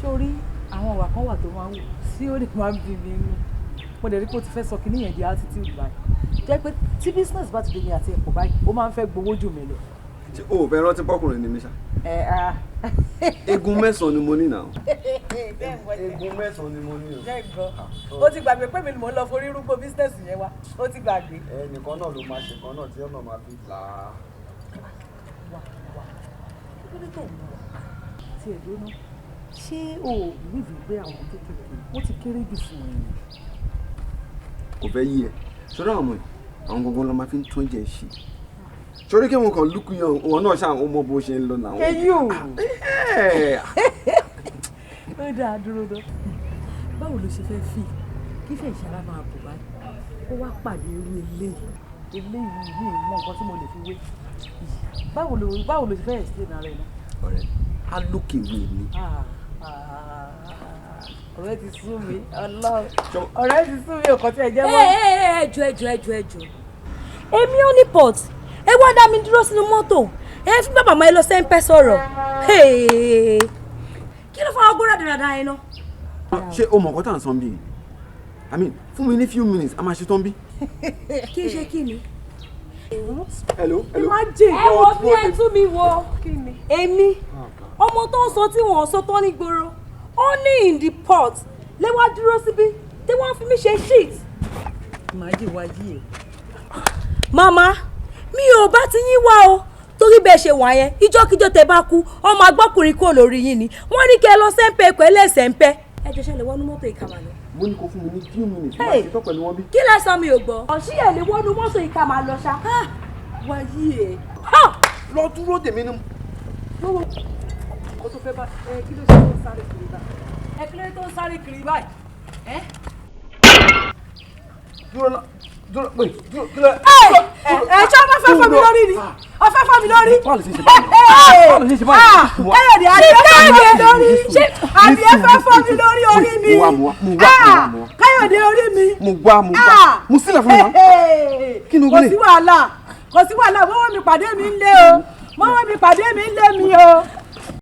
Sórí àwọn ìwà kan wà tó máa ń wù tí ó lè máa ń bí mi inú. Mo dẹ̀ rí pé ó ti fẹ́ sọ kinní yẹn di attitude báyìí, jẹ́ pé tí business bá ti dé ní àti ẹ̀pọ̀ báyìí, ó máa ń fẹ́ gbowó jù mí lọ. Ṣé o ò fẹ́ rántí pọ́kùnrin ni mi ṣá? Ẹ ah. Egun 9 ni mo ní náà. Egun 9 ni mo ní o. Jẹ́ ìgbọ́, ó ti gbàgbé pé mi ni mò ń lọ forí rúgbó business yẹn wá. Ó ti gbàgbé. Ẹnìkan náà ló máa ṣe kan náà tí ọ̀nà máa fi là á. Wà wà, kí ló dé tó ń wà tí ẹ̀ dóná? Ṣé o ò believe pé àwọn kéékèèké wọ́n ti kéré jù fún ẹ ni? Kò fẹ́ yí ẹ sọ́dọ̀ àwọn ọmọ yìí, àwọn gangan ló máa fi ń tún jẹ ṣe sórí kí wọn kàn lùkù yan wọn náà ṣáà, ó mọ bó ṣe ń lọ náà. Eyín o. Ó dáa, dúró dán. Báwo ló ṣe fẹ́ fi kí fẹ́ ìṣara máa bọ̀ báyìí, kó wá pàdé irú eléyìí yìí? Mọ nǹkan tí mo lè fi wé. Báwo ló ṣe fẹ́ explain ara ẹ náà? Ọ̀rẹ́ á lókè wé ni. Ah, ah, ọ̀rẹ́ ti sú mi. Ọlọ́run, ọ̀rẹ́ ti sú mi. Ọkọ̀ tí ẹ jẹ́ Ẹ mọ́. Ẹ ẹ, ẹ jọ̀ọ́, ẹ jọ̀ọ́, ẹ jọ̀ọ́, ẹ jọ̀ọ́. Èmi ò ní port. Ẹ wá dá mi dúró sínú mọ́tò, ẹ fi bàbá máa lọ sẹ́ńpẹ́ sọ̀rọ̀. Kí ló fọwọ́ gbóra dáradára yẹn náà? Ṣé o mọ̀ nǹkan tá à ń sọ bí? I mean, fún mi ní few minutes, a máa ṣe tán bí. Kí ṣe kí ni? Hello, hello. Imagine. Ẹ wo bí ẹ tún mi wo. Èmi ọmọ tó ń sọ tí wọ́n sọ tán nígboro ó ní in the pot lé wá dúró síbí tí wọ́n fi mí ṣe shit. Imagine wá yí ẹ. Màmá mi ò bá ti yín wá o, torí bẹ́ẹ̀ ṣe wà yẹn, ìjọ́kíjọ́ tẹ bá kú, ọmọ agbọ́kùnrin kúrò lórí yín ni. Wọ́n ní kí ẹ lọ sẹ́ńpẹ́ pẹ̀lú ẹ̀sẹ̀ńpẹ́. Ẹ jọ, ṣẹlẹ̀ wọnú mọ́tò ìkàmà lọ. Mo ní kó fún mi ní few minutes, máa Hey. ṣe tán pẹ̀lú wọn bí. Kí lẹ sọ? Mi ò gbọ́. Ọ̀ṣì ẹ̀ lè wọnú mọ́tò ìkàmà lọ ṣá. Wá yí ẹ. Lọ dúró dèmí ní. Lọ́wọ́ kó tó fẹ́ bá ẹ, kí ló ṣe tó ń sáré kiri báyìí? Ẹ kí ló tó ń sáré kiri báyìí? Ẹ. Dúró náà, dúró pé dúró, kí ló. Ẹ ṣé ọmọ fẹ́ fọ́ mi lórí ni? Ọ fẹ́ fọ́ mi lórí. Báwo ló ṣe ṣe báyìí? Báwo ló ṣe ṣe báyìí? Káyọ̀dé, adìẹ fẹ́ fọ́ mi lórí. Adìẹ fẹ́ fọ́ mi lórí, orí mi. Mo wá, mo wá, mo wá, mo wá, mo wá. Káyọ̀dé, orí mi. Mo wá, mo wá, mo sílẹ̀ fún mi wá. Kí ni o Kò gbélé? sí wàhálà, kò sí wàhálà. Mọ́wọ́ mi pàdé mi ń lé o, mọ́wọ́ mi pàdé mi ń lé mi o.